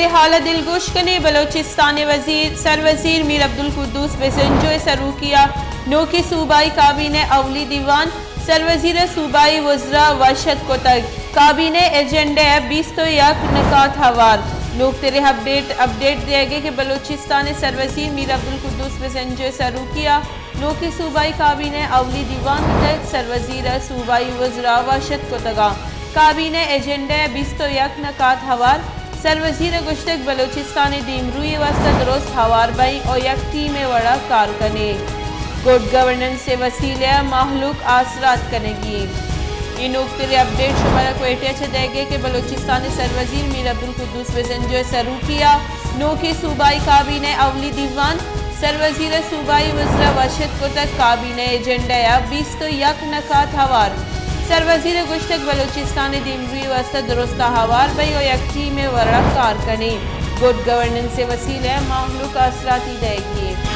حال ء دلگوش کنیں۔ بلوچستان ء وزیر، سر وزیر میر عبدالقدوس بزنجو ء سروکی ء نوکیں صوبائی کابینہ ء اولی دیوان، سر وزیر ء صوبائی وزراء وش اتک کتگ۔ کابینہ ء ایجنڈہ ء بیست ء یک نکات ہوار۔ نوکتریں اپڈیٹ، اپڈیٹ دیگ ء کہ بلوچستان ء سر وزیر میر عبدالقدوس بزنجو ء سروکی ء نوکیں صوبائی کابینہ ء اولی دیوان بوتگ۔ سر وزیر ء صوبائی وزراء وش اتک کتگ ء کابینہ ء ایجنڈہ ء بیست ء یک نکات ہوار۔ سر وزیر ء گوشتگ بلوچستان ء دیمروئی ء واستہ درست ہوار بئیں ء یک ٹیم ء وڑ ء کار کنیں۔ گڈ گورننس ء وسیلہ ء مہلوک آسرات کنگی انت۔ اے نوکتریں اپڈیٹ شمارا کوئٹہ ء چہ دئیگ ء کہ بلوچستان ء سر وزیر میر عبدالقدوس بزنجو ء سروکی ء نوکیں صوبائی کابینہ ء اولی دیوان، سر وزیر ء صوبائی وزراء وش اتک کتگ۔ کابینہ ء ایجنڈہ ء بیست ء یک نکات ہوار۔ سر وزیر ء گوشتگ بلوچستان ء دیمروئی ء واستہ درست ء ہوار بئیں ء یک ٹیم ء وڑ ء کار کنیں۔ گڈ گورننس ء وسیلہ ء مہلوک آسراتی دئیگی انت۔